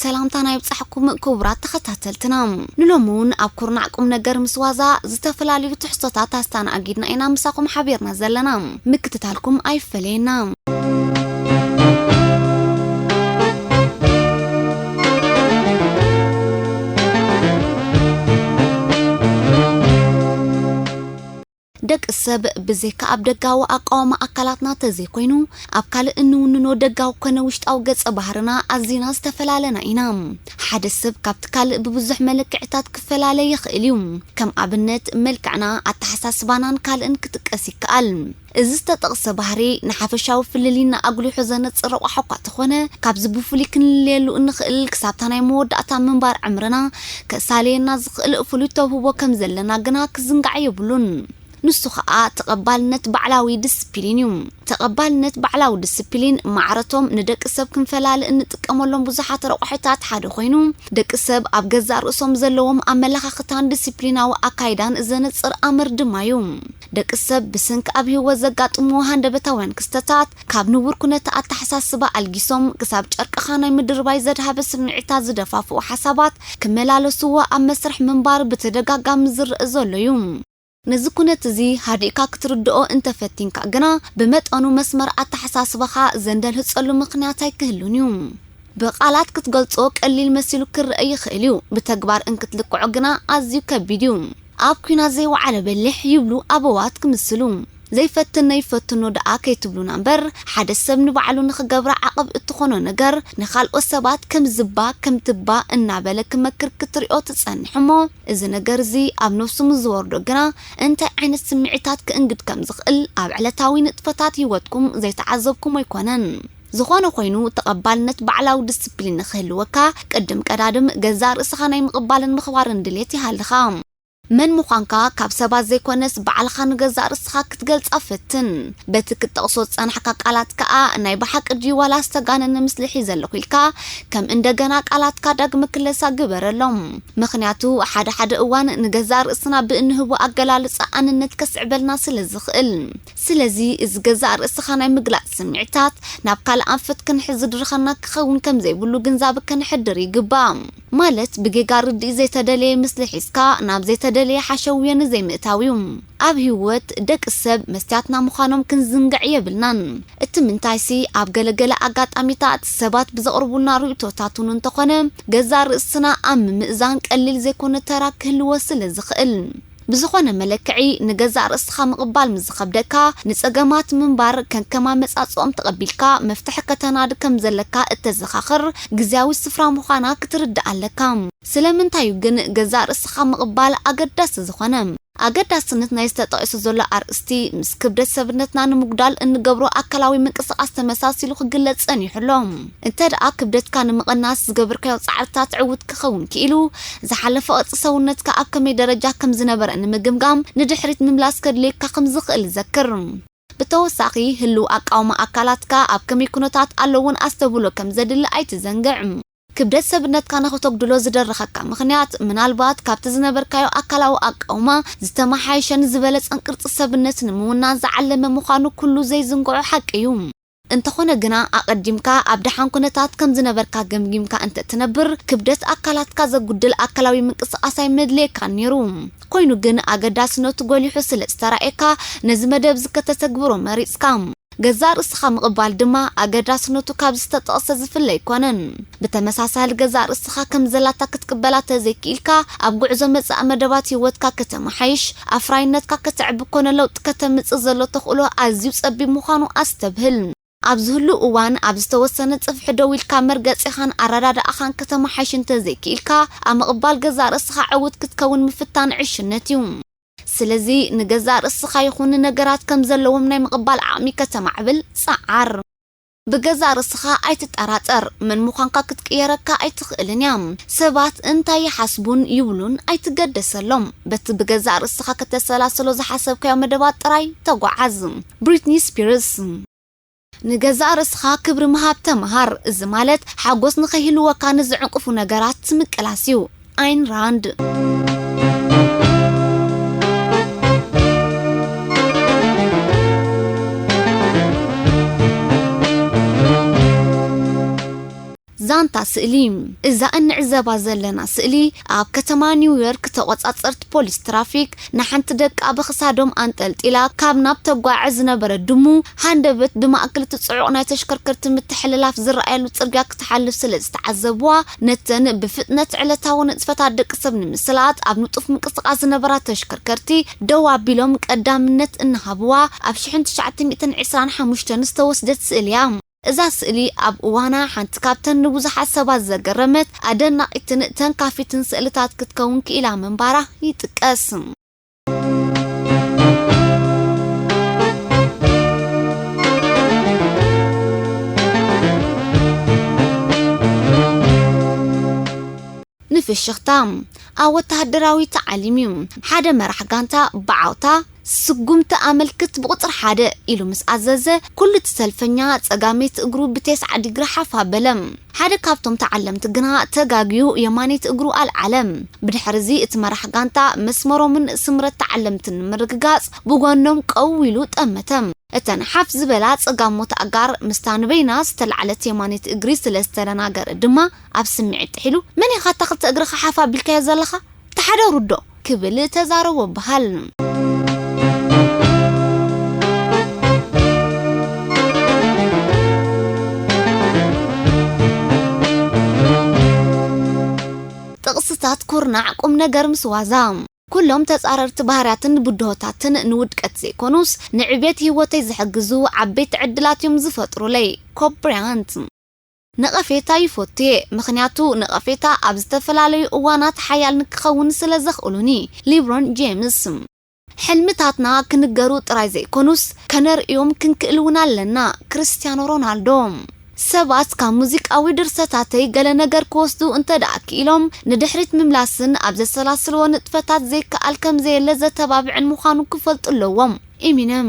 ሰላምታና ይብጻሕኩም ክቡራት ተኸታተልትና። ንሎሚ እውን ኣብ ኩርናዕ ቁም ነገር ምስ ዋዛ ዝተፈላለዩ ትሕዝቶታት ኣስተናጊድና ኢና ምሳኹም ሓቢርና ዘለና። ምክትታልኩም ኣይፈለየና። ደቂ ሰብ ብዘይካ ኣብ ደጋዊ ኣቃውማ ኣካላትና ተዘይኮይኑ፣ ኣብ ካልእ እንውንኖ ደጋዊ ኮነ ውሽጣዊ ገጸ ባህርና ኣዚና ዝተፈላለና ኢና። ሓደ ሰብ ካብቲ ካልእ ብብዙሕ መለክዕታት ክፈላለ ይኽእል እዩ። ከም ኣብነት፣ መልክዕና፣ ኣተሓሳስባናን ካልእን ክጥቀስ ይከኣል። እዚ ዝተጠቕሰ ባህሪ ንሓፈሻዊ ፍልልይና ኣጉሊሑ ዘነጽር ረቋሒ እኳ ተኾነ፣ ካብዚ ብፍሉይ ክንልለየሉ እንኽእል ክሳብታ ናይ መወዳእታ ምንባር ዕምርና ከሳልየና ዝኽእል ፍሉይ ተውህቦ ከም ዘለና ግና ክዝንጋዕ የብሉን። ንሱ ኸኣ ተቐባልነት ባዕላዊ ዲስፕሊን እዩ። ተቐባልነት ባዕላዊ ዲስፕሊን ማዕረቶም ንደቂ ሰብ ክንፈላሊ እንጥቀመሎም ብዙሓት ረቋሒታት ሓደ ኮይኑ፣ ደቂ ሰብ ኣብ ገዛእ ርእሶም ዘለዎም ኣመለኻኽታን ዲስፕሊናዊ ኣካይዳን ዘነጽር ኣምር ድማ እዩ። ደቂ ሰብ ብሰንኪ ኣብ ህይወት ዘጋጥምዎ ሃንደበታውያን ክስተታት፣ ካብ ንቡር ኩነተ ኣተሓሳስባ ኣልጊሶም ክሳብ ጨርቅኻ ናይ ምድርባይ ዘድሃበ ስምዒታት ዝደፋፍኡ ሓሳባት ክመላለስዎ ኣብ መስርሕ ምንባር ብተደጋጋሚ ዝረአ ዘሎ እዩ። ነዚ ኩነት እዚ ሃዲእካ ክትርድኦ እንተፈቲንካ ግና፣ ብመጠኑ መስመር ኣተሓሳስባኻ ዘንደልህጸሉ ምኽንያት ኣይክህሉን እዩ። ብቓላት ክትገልጾ ቀሊል መሲሉ ክረአ ይኽእል እዩ፣ ብተግባር እንክትልክዖ ግና ኣዝዩ ከቢድ እዩ። ኣብ ኲናት ዘይወዓለ በሊሕ ይብሉ ኣበዋት ክምስሉ። ዘይፈትኖ ይፈትኖ ደኣ ከይትብሉና እምበር፣ ሓደ ሰብ ንባዕሉ ንኽገብራ ዓቐብ እትኾኖ ነገር ንኻልኦት ሰባት ከም ዝባ ከም ትባ እናበለ ክመክር ክትሪኦ ትጸንሕ እሞ፣ እዚ ነገር እዚ ኣብ ነፍሱ ምስ ዝወርዶ ግና እንታይ ዓይነት ስምዒታት ክእንግድ ከም ዝኽእል ኣብ ዕለታዊ ንጥፈታት ህይወትኩም ዘይተዓዘብኩም ኣይኮነን። ዝኾነ ኮይኑ፣ ተቐባልነት ባዕላዊ ዲስፕሊን ንኽህልወካ፣ ቅድም ቀዳድም ገዛእ ርእስኻ ናይ ምቕባልን ምኽባርን ድሌት ይሃልኻ። መን ምዃንካ ካብ ሰባት ዘይኮነስ ባዕልኻ ንገዛእ ርእስኻ ክትገልጻ ፈትን። በቲ ክትጠቕሶ ዝጸናሕካ ቃላት ከኣ ናይ ብሓቂ ድዩ ዋላ ዝተጋነነ ምስሊ ሒዘ ኣለኹ ኢልካ ከም እንደገና ቃላትካ ዳግመ ክለሳ ግበረሎም። ምኽንያቱ ሓደ ሓደ እዋን ንገዛእ ርእስና ብእንህቦ ኣገላልጻ ኣንነት ከስዕበልና ስለ ዝኽእል። ስለዚ እዚ ገዛእ ርእስኻ ናይ ምግላጽ ስምዒታት ናብ ካልእ ኣንፈት ክንሕዝ ዝድርኸና ክኸውን ከም ዘይብሉ ግንዛበ ከነሕድር ይግባእ። ማለት ብጌጋ ርድኢት ዘይተደለየ ምስሊ ሒዝካ ናብ ዘይተደለየ ሓሸውየ ንዘይምእታው እዩ። ኣብ ህይወት ደቂ ሰብ መስትያትና ምዃኖም ክንዝንግዕ የብልናን። እቲ ምንታይሲ ኣብ ገለገለ ኣጋጣሚታት ሰባት ብዘቕርቡልና ርእይቶታት እውን እንተኾነ ገዛእ ርእስና ኣብ ምምእዛን ቀሊል ዘይኮነ ተራ ክህልዎ ስለ ዝኽእል። ብዝኾነ መለክዒ ንገዛእ ርእስኻ ምቕባል ምስ ዝኸብደካ፣ ንጸገማት ምንባር ከከም ኣመጻጽኦም ተቐቢልካ መፍትሒ ከተናዲ ከም ዘለካ እተዘኻኽር ግዝያዊ ስፍራ ምዃና ክትርዳእ ኣለካ። ስለምንታይ እዩ ግን ገዛእ ርእስኻ ምቕባል ኣገዳሲ ዝኾነ? ኣገዳስነት ናይ ዝተጠቒሱ ዘሎ ኣርእስቲ ምስ ክብደት ሰብነትና ንምጉዳል እንገብሮ ኣካላዊ ምንቅስቓስ ተመሳሲሉ ክግለጽ ጸኒሑ ኣሎ። እንተ ደኣ ክብደትካ ንምቕናስ ዝገበርካዮ ጻዕርታት ዕዉት ክኸውን ክኢሉ፣ ዝሓለፈ ቅርጺ ሰውነትካ ኣብ ከመይ ደረጃ ከም ዝነበረ ንምግምጋም ንድሕሪት ምምላስ ከድልየካ ከም ዝኽእል ዘክር። ብተወሳኺ፣ ህሉው ኣቃውማ ኣካላትካ ኣብ ከመይ ኩነታት ኣሎ እውን ኣስተብህሎ ከም ዘድሊ ኣይትዘንግዕ። ክብደት ሰብነትካ ንኽተጉድሎ ዝደረኸካ ምኽንያት፣ ምናልባት ካብቲ ዝነበርካዮ ኣካላዊ ኣቃውማ ዝተመሓየሸን ዝበለጸን ቅርጺ ሰብነት ንምውናን ዝዓለመ ምዃኑ ኩሉ ዘይዝንግዖ ሓቂ እዩ። እንተኾነ ግና፣ ኣቐዲምካ ኣብ ደሓን ኩነታት ከም ዝነበርካ ገምጊምካ እንተ ትነብር፣ ክብደት ኣካላትካ ዘጉድል ኣካላዊ ምንቅስቓስ ኣይመድልየካን ነይሩ። ኮይኑ ግን፣ ኣገዳስነቱ ጎሊሑ ስለ ዝተራእየካ፣ ነዚ መደብ እዚ ከተተግብሮ መሪጽካ። ገዛእ ርእስኻ ምቕባል ድማ ኣገዳስነቱ ካብ ዝተጠቕሰ ዝፍለ ኣይኮነን። ብተመሳሳሊ፣ ገዛእ ርእስኻ ከም ዘላታ ክትቅበላ ተዘይክኢልካ፣ ኣብ ጉዕዞ መጻኢ መደባት ህይወትካ ከተመሓይሽ፣ ኣፍራይነትካ ከተዕቢ ኮነ ለውጢ ከተምጽእ ዘሎ ተኽእሎ ኣዝዩ ጸቢብ ምዃኑ ኣስተብህል። ኣብ ዝህሉ እዋን ኣብ ዝተወሰነ ጽፍሒ ደው ኢልካ መርገጺኻን ኣረዳድኣኻን ከተመሓይሽ እንተዘይክኢልካ፣ ኣብ ምቕባል ገዛእ ርእስኻ ዕዉት ክትከውን ምፍታን ዕሽነት እዩ። ስለዚ ንገዛእ ርእስኻ ይኹን ንነገራት ከም ዘለዎም ናይ ምቕባል ዓቕሚ ከተማዕብል ጸዓር። ብገዛእ ርእስኻ ኣይትጠራጠር፣ መን ምዃንካ ክትቅየረካ ኣይትኽእልን እያ። ሰባት እንታይ ይሓስቡን ይብሉን ኣይትገደሰሎም። በቲ ብገዛእ ርእስኻ ከተሰላስሎ ዝሓሰብካዮ መደባት ጥራይ ተጓዓዝ። ብሪትኒ ስፒርስ። ንገዛእ ርእስኻ ክብሪ ምሃብ ተምሃር። እዚ ማለት ሓጎስ ንኸይህልወካ ንዝዕንቅፉ ነገራት ምቅላስ እዩ። ኣይን ራንድ። ዛንታ ስእሊ። እዛ እንዕዘባ ዘለና ስእሊ ኣብ ከተማ ኒውዮርክ ተቖጻጸርቲ ፖሊስ ትራፊክ ንሓንቲ ደቃ ብኽሳዶም ኣንጠልጢላ ካብ ናብ ተጓዓዝ ዝነበረት ድሙ ሃንደበት ብማእከል እቲ ጽዑቕ ናይ ተሽከርከርቲ ምትሕልላፍ ዝረኣየሉ ጽርግያ ክትሓልፍ ስለ ዝተዓዘብዋ፣ ነተን ብፍጥነት ዕለታዊ ንጥፈታት ደቂ ሰብ ንምስላጥ ኣብ ንጡፍ ምንቅስቓስ ዝነበራ ተሽከርከርቲ ደው ኣቢሎም ቀዳምነት እናሃብዋ ኣብ ሽሕን ትሽዓተ ሚእትን ዕስራን ሓሙሽተን ዝተወስደት ስእሊ እያ። እዛ ስእሊ ኣብ እዋና ሓንቲ ካብተን ንብዙሓት ሰባት ዘገረመት፣ ኣደናቒትን ተንካፊትን ስእልታት ክትከውን ክኢላ ምንባራ ይጥቀስ። ንፍሽኽታ ኣብ ወተሃደራዊ ተዓሊም እዩ። ሓደ መራሕ ጋንታ ብዓውታ ስጉምቲ ኣመልክት ብቁጽሪ ሓደ ኢሉ ምስ ኣዘዘ፣ ኩሉ እቲ ሰልፈኛ ጸጋመይቲ እግሩ ብቴስዓ ዲግሪ ሓፍ ኣበለ። ሓደ ካብቶም ተዓለምቲ ግና ተጋግዩ የማነይቲ እግሩ ኣልዓለ። ብድሕርዚ እቲ መራሕ ጋንታ መስመሮምን ስምረት ተዓለምትን ንምርግጋጽ ብጎኖም ቀው ኢሉ ጠመተ። እተን ሓፍ ዝበላ ጸጋሞት ኣጋር ምስታ ንበይና ዝተላዕለት የማነይቲ እግሪ ስለ ዝተደናገረ ድማ ኣብ ስምዒት ጥሒሉ፣ "መን ኢኻ እታ ክልተ እግርኻ ሓፍ ኣቢልካዮ ዘለኻ? ተሓደሩ ዶ?" ክብል ተዛረቦ በሃል። ጥቕስታት ኩርናዕ ቁም ነገር ምስ ዋዛ። ኩሎም ተጻረርቲ ባህርያትን ብድሆታትን ንውድቀት ዘይኮኑስ ንዕቤት ህይወተይ ዝሕግዙ ዓበይቲ ዕድላት እዮም ዝፈጥሩለይ። ኮብ ብራያንት። ነቐፌታ ይፈቱ እየ፣ ምኽንያቱ ነቐፌታ ኣብ ዝተፈላለዩ እዋናት ሓያል ንክኸውን ስለ ዘኽእሉኒ። ሊብሮን ጄምስ። ሕልምታትና ክንገሩ ጥራይ ዘይኮኑስ ከነርእዮም ክንክእል እውን ኣለና። ክርስቲያኖ ሮናልዶ። ሰባት ካብ ሙዚቃዊ ድርሰታተይ ገለ ነገር ክወስዱ እንተ ደኣ ክኢሎም፣ ንድሕሪት ምምላስን ኣብ ዘሰላስልዎ ንጥፈታት ዘይከኣል ከም ዘየለ ዘተባብዕን ምዃኑ ክፈልጡ ኣለዎም። ኢሚነም።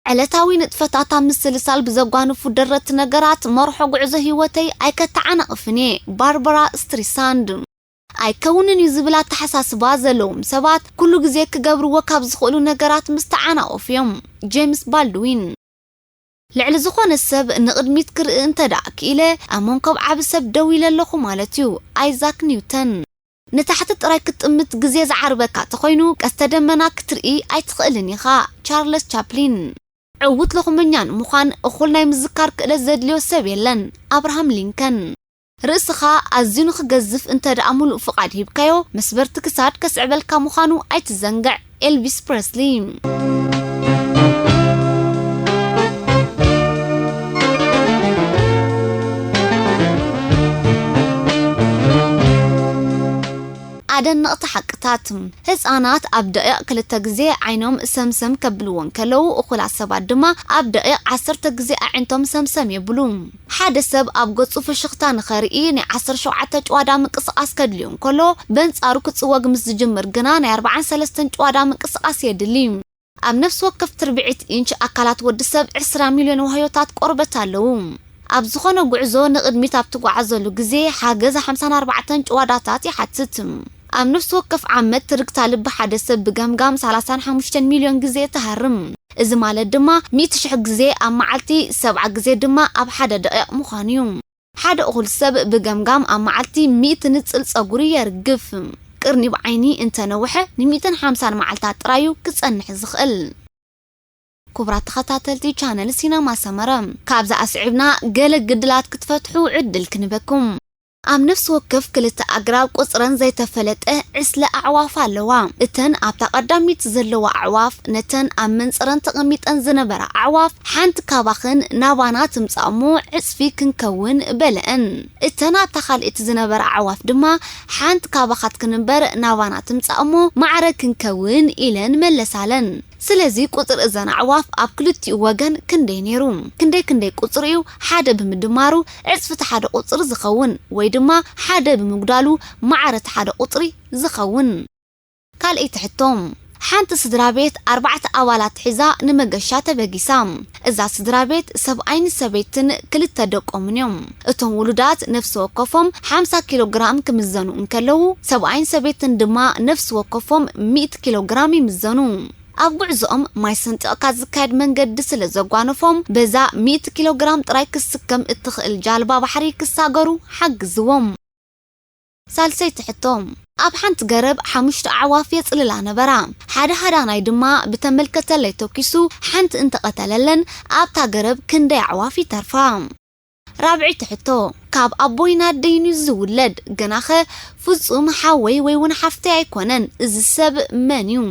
ዕለታዊ ንጥፈታት ኣብ ምስልሳል ብዘጓንፉ ደረቲ ነገራት መርሖ ጉዕዞ ህይወተይ ኣይከተዓናቕፍን እየ። ባርባራ ስትሪሳንድ። ኣይከውንን እዩ ዝብል ኣተሓሳስባ ዘለዎም ሰባት ኩሉ ግዜ ክገብርዎ ካብ ዝኽእሉ ነገራት ምስተዓናቐፉ እዮም። ጄምስ ባልድዊን። ልዕሊ ዝኾነ ሰብ ንቕድሚት ክርኢ እንተ ደኣ ክኢለ፣ ኣብ መንኮብ ዓቢ ሰብ ደው ኢለ ኣለኹ ማለት እዩ። ኣይዛክ ኒውተን። ንታሕቲ ጥራይ ክትጥምት ግዜ ዝዓርበካ ተኾይኑ፣ ቀስተ ደመና ክትርኢ ኣይትኽእልን ኢኻ። ቻርለስ ቻፕሊን። ዕዉት ሎኽመኛ ንምዃን እኹል ናይ ምዝካር ክእለት ዘድልዮ ሰብ የለን። ኣብርሃም ሊንከን። ርእስኻ ኣዝዩ ንኽገዝፍ እንተ ደኣ ምሉእ ፍቓድ ሂብካዮ፣ መስበርቲ ክሳድ ከስዕበልካ ምዃኑ ኣይትዘንግዕ። ኤልቪስ ፕረስሊ። ኣደነቕቲ ሓቅታት። ህጻናት ኣብ ደቂቕ ክልተ ግዜ ዓይኖም ሰምሰም ከብልዎ እንከለዉ፣ እኹላት ሰባት ድማ ኣብ ደቂቕ ዓሰርተ ግዜ ኣዒንቶም ሰምሰም የብሉ። ሓደ ሰብ ኣብ ገጹ ፍሽኽታ ንኸርኢ ናይ ዓሰርተ ሸውዓተ ጭዋዳ ምንቅስቓስ ከድልዮ እንከሎ፣ በንጻሩ ክጽወግ ምስ ዝጅምር ግና ናይ ኣርባዓን ሰለስተን ጭዋዳ ምንቅስቓስ የድሊ። ኣብ ነፍሲ ወከፍ ትርብዒት ኢንች ኣካላት ወዲ ሰብ ዕስራ ሚልዮን ዋህዮታት ቆርበት ኣለዉ። ኣብ ዝኾነ ጉዕዞ ንቕድሚት ኣብ ትጓዓዘሉ ግዜ ሓገዝ ሓምሳን ኣርባዕተን ጭዋዳታት ይሓትት። ኣብ ነፍሲ ወከፍ ዓመት ትርግታ ልቢ ሓደ ሰብ ብገምጋም ሰላሳን ሓሙሽተን ሚልዮን ግዜ ትሃርም። እዚ ማለት ድማ ሚእቲ ሽሕ ግዜ ኣብ መዓልቲ፣ ሰብዓ ግዜ ድማ ኣብ ሓደ ደቂቕ ምዃኑ እዩ። ሓደ እኹል ሰብ ብገምጋም ኣብ መዓልቲ ሚእቲ ንጽል ጸጉሪ የርግፍ። ቅርኒብ ዓይኒ እንተነውሐ ንሚእትን ሓምሳን መዓልታት ጥራዩ ክጸንሕ ዝኽእል። ክቡራት ተኸታተልቲ ቻነል ሲነማ ሰመረ፣ ካብዚ ኣስዒብና ገለ ግድላት ክትፈትሑ ዕድል ክንበኩም። ኣብ ነፍሲ ወከፍ ክልተ ኣግራብ ቁጽረን ዘይተፈለጠ ዕስለ ኣዕዋፍ ኣለዋ። እተን ኣብታ ቀዳሚት ዘለዋ ኣዕዋፍ ነተን ኣብ መንጽረን ተቐሚጠን ዝነበራ ኣዕዋፍ፣ "ሓንቲ ካባኽን ናባና ትምጻእ እሞ ዕጽፊ ክንከውን" በለአን። እተን ኣብታ ካልኣይቲ ዝነበራ ኣዕዋፍ ድማ፣ "ሓንቲ ካባኻትክን እምበር ናባና ትምጻእ እሞ ማዕረ ክንከውን" ኢለን መለሳለን። ስለዚ ቁጽሪ እዘን ኣዕዋፍ ኣብ ክልቲኡ ወገን ክንደይ ነይሩ? ክንደይ ክንደይ ቁጽሪ እዩ ሓደ ብምድማሩ ዕጽፊ እቲ ሓደ ቁጽሪ ዝኸውን፣ ወይ ድማ ሓደ ብምጉዳሉ ማዕረ እቲ ሓደ ቁጽሪ ዝኸውን? ካልኣይቲ ሕቶ፣ ሓንቲ ስድራ ቤት ኣርባዕተ ኣባላት ሒዛ ንመገሻ ተበጊሳ። እዛ ስድራ ቤት ሰብኣይን ሰበይትን ክልተ ደቆምን እዮም። እቶም ውሉዳት ነፍሲ ወከፎም ሓምሳ ኪሎ ግራም ክምዘኑ እንከለዉ፣ ሰብኣይን ሰበይትን ድማ ነፍሲ ወከፎም ሚእቲ ኪሎ ግራም ይምዘኑ። ኣብ ጉዕዞኦም ማይ ሰንጢቕካ ዝካየድ መንገዲ ስለ ዘጓነፎም፣ በዛ ሚእቲ ኪሎ ግራም ጥራይ ክትስከም እትኽእል ጃልባ ባሕሪ ክሳገሩ ሓግዝዎም። ሳልሰይቲ ሕቶ፣ ኣብ ሓንቲ ገረብ ሓሙሽተ ኣዕዋፍ የጽልላ ነበራ። ሓደ ሃዳናይ ድማ ብተመልከተለይ ተኪሱ ሓንቲ እንተቐተለለን፣ ኣብታ ገረብ ክንደይ ኣዕዋፍ ይተርፋ? ራብዐይቲ ሕቶ፣ ካብ ኣቦይን ኣደይን እዩ ዝውለድ፣ ግናኸ ፍጹም ሓወይ ወይ እውን ሓፍተይ ኣይኮነን። እዚ ሰብ መን እዩ?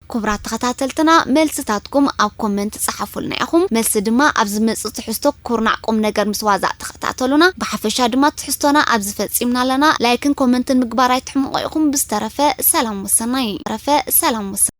ክቡራት ተኸታተልትና፣ መልስታትኩም ኣብ ኮመንት ጸሓፉልና ኢኹም። መልሲ ድማ ኣብ ዝመጽእ ትሕዝቶ ኩርናዕ ቁም ነገር ምስ ዋዛ ተኸታተሉና። ብሓፈሻ ድማ ትሕዝቶና ኣብዚ ፈጺምና ኣለና። ላይክን ኮመንትን ምግባር ኣይትሕምቑ ኢኹም። ብዝተረፈ ሰላም ወሰናይ። ተረፈ ሰላም ወሰናይ።